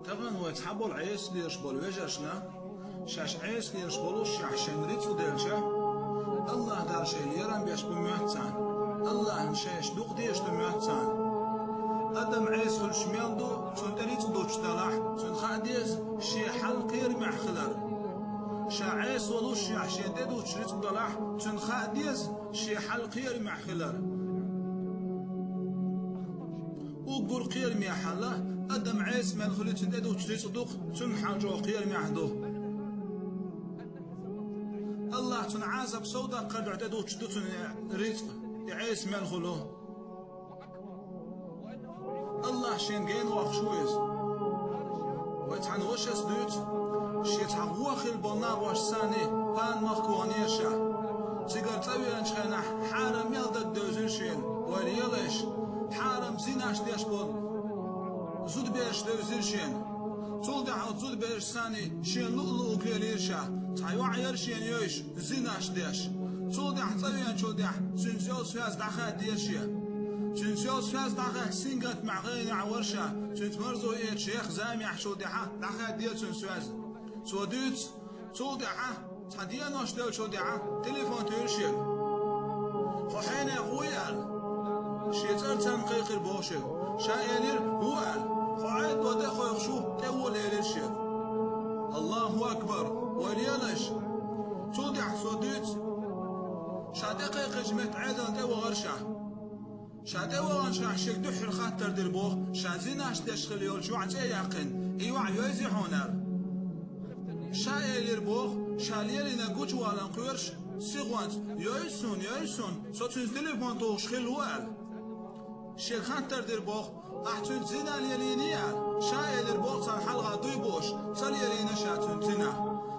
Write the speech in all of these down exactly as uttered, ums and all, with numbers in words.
Тахана вай цхьаболу Ӏеса лелаш болу вежаршна, шаьш Ӏеса лелаш болушшехь шайна рицкъ делча, АллахӀ Дала шайн лерам беш бу моьтту царна, АллахӀна шайш дукха дезаш ду моьтту царна. Адам Ӏеса хуьлуш мел ду, цунна тӀе рицкъ дуттуш далахь, цуьнан хаа деза шен хьал кхерамехь хилар. Ша Ӏеса волушшехь шен тӀе дуттуш рицкъ далахь, цуьнан хаа деза шен хьал кхерамехь хилар. Уггар кхераме хьал, адам Ӏеса мел хуьлу цунна тӀе дуттуш рицкъ ду-кх, цуьнан хьал чӀогӀа кхерамехь ду. АллахӀа цунна Ӏазап сов даккхар дуьхьа тӀе дуттуш ду цунна рицкъ, и Ӏеса мел хуьлу. АллахӀ шен гена воккхуш ву иза. Вай цхьана вашас дуьйцу, шен цхьа гӀо хилла болу нахошца санна, пана махка ваханера ша. Цигара цӀа веанчу хенахь хьарам мел дага девзира шена, ойла елаш, хьарам зинаш деш болу зудабераш девзира шена. Цул тӀаьхьа оцу зудабераш санна шена луъу-луъург лелийра ша. Цхьа йоӀ яра шена йовзуш, зинаш деш. Цул тӀаьхьа цӀа веанчул тӀаьхьа цуьнца йолу связь дӀахаьддера шен. Цуьнца йолу связь дӀахаьдда сингаттамехь гӀайгӀанехь вара ша, цуьнца марзо эцча, еха замехь чул тӀаьхьа дӀахаьддера цуьнан связь. Цо дуьйцу, цул тӀаьхьа цхьа денош деллачул тӀаьхьа телефон туьйхира шега. Хьо хьенех вуй аьлла, шен цӀарца кхайкхира боху шега. Ша элира, ву аьлла, хьо Ӏедало тӀе кхойкхуш ву, тӀе вуо элира шега. АллахӀу акбар! Ойла елаш! Цул тӀаьхьа цо дуьйцу, ша тӀекхайкхинчу метта Ӏедална тӀе вахара ша. Ша тӀе ваханчохь шега дуьххьара хаттар дира боху, ша зинаш деш хилла йолчу йоӀа цӀе а яьккхина, и йоӀ йовзий хьуна аьлла. Ша элира боху, ша лелийна гучувалан кхоьруш, сихонца, йовза суна, йовза суна, со цуьнца телефон тухуш хилла ву аьлла. Шега хаттар дира боху, ахь цуьнца зина лелийний аьлла. Ша элира боху, царна хьалха дуй бууш, ца лелийна ша цуьнца зина.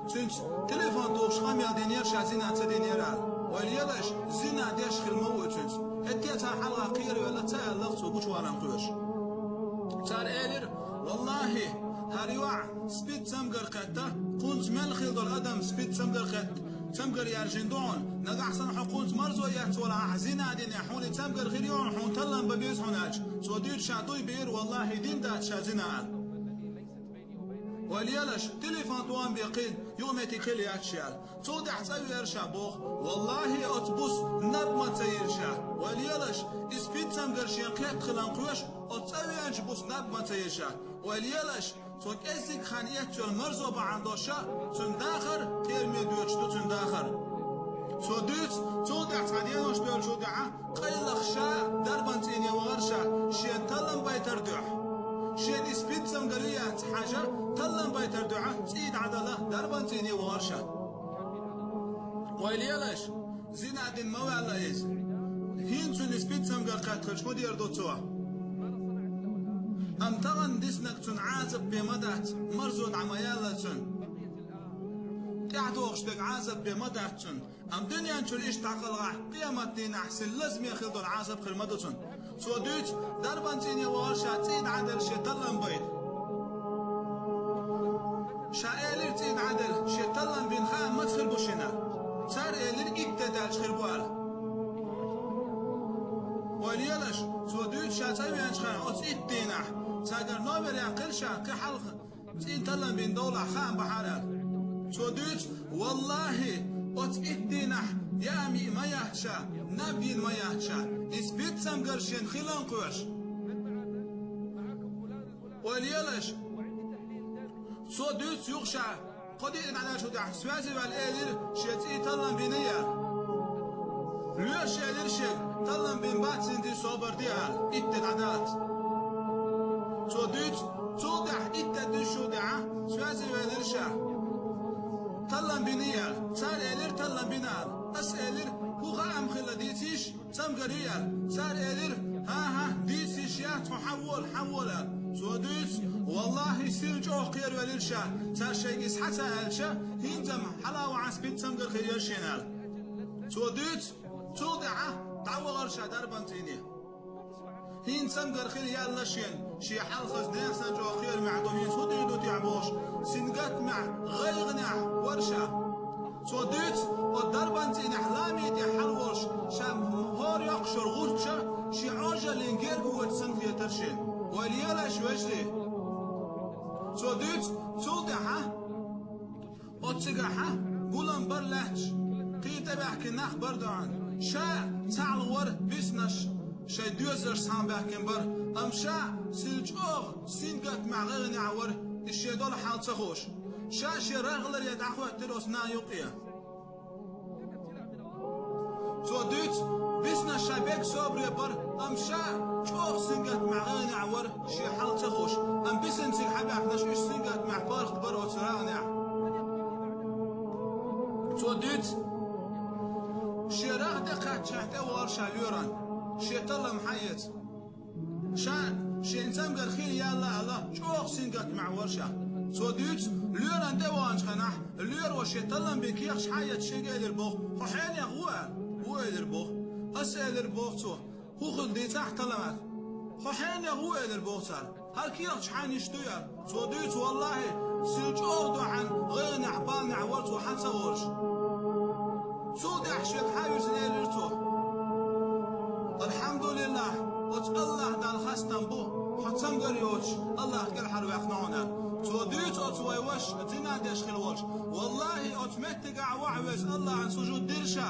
Цуьнца телефон тухуш къамел динера ша, зина ца динера аьлла. Ойла елаш, зина деш хилла ма ву цуьнца. ХӀетте а царна хьалха кхеравелла, ца аьлла-кх цо гучувалан кхоьруш. Цара элира, валлахӀи, хӀара йоӀ спид цамгар кхетта, кхунца мел хилла долу адам спид цамгар кхетта, цамгар яьржина ду хьуна, нагахь санна хьо кхунца марзо эцна валахь, ахь зина динехь, хьуна и цамгар хир ю хьуна, хьуна таллам бан беза хьуна аьлча, цо дуьйцу ша дуй бийра, валлахӀи, дина дац ша зина аьлла. Ойла елаш, телефон тӀом бен кхин, юкъаметтиг хилла яц ша аьлла. Цул тӀаьхьа цӀа веара ша боху, валлахӀи, оцу буса наб ма ца йира ша. Ойла елаш, и спид цамгар шен кхетта хилан кхоьруш, оцу цӀа веанчу буса наб ма ца йира ша. Ойла елаш, цо кӀеззиг хан эцна йолу марзо бахьана долуш ша, цуьнан дахар, кхераме доьдуш ду цуьнан дахар. Цо дуьйцу, цул тӀаьхьа цхьа денош девллачул тӀаьхьа, къайлаха ша дарбан цӀийне вахара ша, шена таллам байтар дуьхьа. Шена и спид цамгар ю яц хьажа, таллам байтар дуьхьа, цӀий дӀадала дарбан цӀийне вахара ша. Ойла елаш, зина дина ма ваьлла иза. ХӀинца цуьнан и спид цамгар кхетта хилча, хӀун дийр ду цо? Амма тахана диснарг цунна Ӏазап бен ма дац, марзо дӀа ма яьлла цуьнан. ТӀаьхьадогӀуш дерг Ӏазап бен ма дац цунна. Амма дуьнен чуьра иштта дӀакхалхахь, къематдийнахь сел лазаме хила долу Ӏазап хир ма ду цунна. Цо дуьйцу, дарбан цӀийне вахара ша, цӀий дӀаделла шен таллам байта. Ша элира цӀий дӀаделла, шен таллам бина хаам маца хир бу шена? Цара элира, итт де даьлча хир бу аьлла. Ойла елаш, цо дуьйцу ша цӀа веанчу хенахь оцу итт дийнахь, цаьргара номер яьккхира ша, кхин хьалха цӀийн таллам бина довлахь хаам бахьара аьлла. Цо дуьйцу, валлахӀи, оцу итт дийнахь яа йиъна ма яц ша, наб йина ма яц ша, и спид цамгар шена хилан кхоьруш. Ойла елаш, цо дуьйцу юха ша, кхо де дӀадаьллачул тӀаьхьа связе ваьлла элира, шен цӀийн таллам бина яьлла. Лоьраша элира шега, таллам бина бац, хӀинца собар де аьлла, итт де дӀадаллалц. Цо дуьйцу, цул тӀаьхьа итт де дуьсучул тӀаьхьа связе ваьлира ша. Таллам бина яьлла. Цара элира, таллам бина аьлла. Ас элира, хӀун хаам хилла дийцийша, цамгар ю аьлла. Цара элира, хӀан-хӀа, дийца йиш яц, хьо хьан вола, хьан вола аьлла. Цо дуьйцу, валлахӀи, сил чӀогӀа кхеравелира ша, цара шайга иза хьа ца аьлча, хӀинца-м хьала а вахьана спид цамгар хир яра шена аьлла. Цо дуьйцу, цул тӀаьхьа дӀавахара ша дарбан цӀийне. ХӀинца цамгар хир яьлла шена, шен хьал хаза, нехан санна чӀогӀа кхерамехь ду, хӀинца хӀун дийр ду техьа бохуш, сингаттамехь, гӀайгӀанехь вара ша. Цо дуьйцу, оцу дарбан цӀийнехь ламий тӀехь хьала волуш, ша хӀора йоккхуш йолу гӀурташа шен Ӏожаллин герга воьду санна хетара шена. Ойла елаш, вежарий! Цо дуьйцу, цул тӀаьхьа оццигахьа гулам бар лаьтташ, кхин тӀебаьхкина нах бар доьгӀна. Ша цхьаьна вара бисинарш шайн доьзалш цхьаьна баьхкина бара, амма ша сил чӀогӀа сингаттамехь гӀайгӀанехь вара, и шен долу хьал ца хууш. Ша шен рагӀаларе дӀахӀоьттира оцу нана юккъе. Цо дуьйцу, бисинарш ша бега собаре бара, амма ша чӀогӀа сингаттамехь гӀайгӀанехь вара, шен хьал ца хууш, амма бисина цига хьабаьхкинарш уьш сингаттамехь паргӀат бара оцу рагӀанехь. Цо дуьйцу, шен рагӀ тӀе кхаьччахь тӀевахара ша лоьрана, шен таллам хьаэца. Ша шен цамгар хин ялла аьлла, чӀогӀа сингаттамехь вара ша. Цо дуьйцу, лоьрана тӀеваханчу хенахь, лоьро шен таллам бен кехаташ хьаэцча шега элира боху: «Хьо хьенех ву?» — аьлла. «Ву», — элира боху. «Ас элира боху цо: „ХӀун хилла дийцахь таллам?» — аьлла. «Хьо хьенех ву?» — элира боху цара. «ХӀара кехаташ хьайна иштта ю?» — аьлла. Цо дуьйцу, валлахӀи, сил чӀогӀа доьгӀна гӀайгӀанехь, баланехь вара цо хьан ца гӀораш. Цул тӀаьхьа шега хьан вирзина элира цо: «АлхьамдулиллахӀ, оцу АллахӀ Далла хастам бу, хьо цамгар йоцуш, АллахӀ кӀелхьарваьккхина хьуна». Цо дуьйцу оцу вай вашас зина деш хила волуш: «ВаллахӀи, оцу меттигахь ваха веза АллахӀан сужуд дира ша.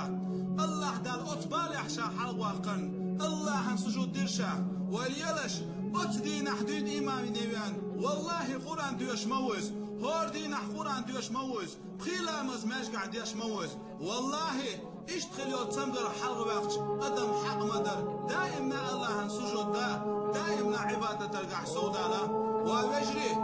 АллахӀ Далла оцу балехь ша хьалаваккхарна, АллахӀан сужуд дира ша. Вай лелаш, оцу дийнахь дуьйна имамийн веана, валлахӀи, Къуръан доьшуш ма ву иза, хӀора дийнахь Къуръан доьшуш ма ву иза, пхи ламаз маьждигехь деш ма ву иза. ВаллахӀи, иштта хила йолу цамгарх хьалхаваьккхича адам хьакъ ма дара. Даимна АллахӀан сужудехь, даимна Ӏибадатехь совдала». Ва вежарий,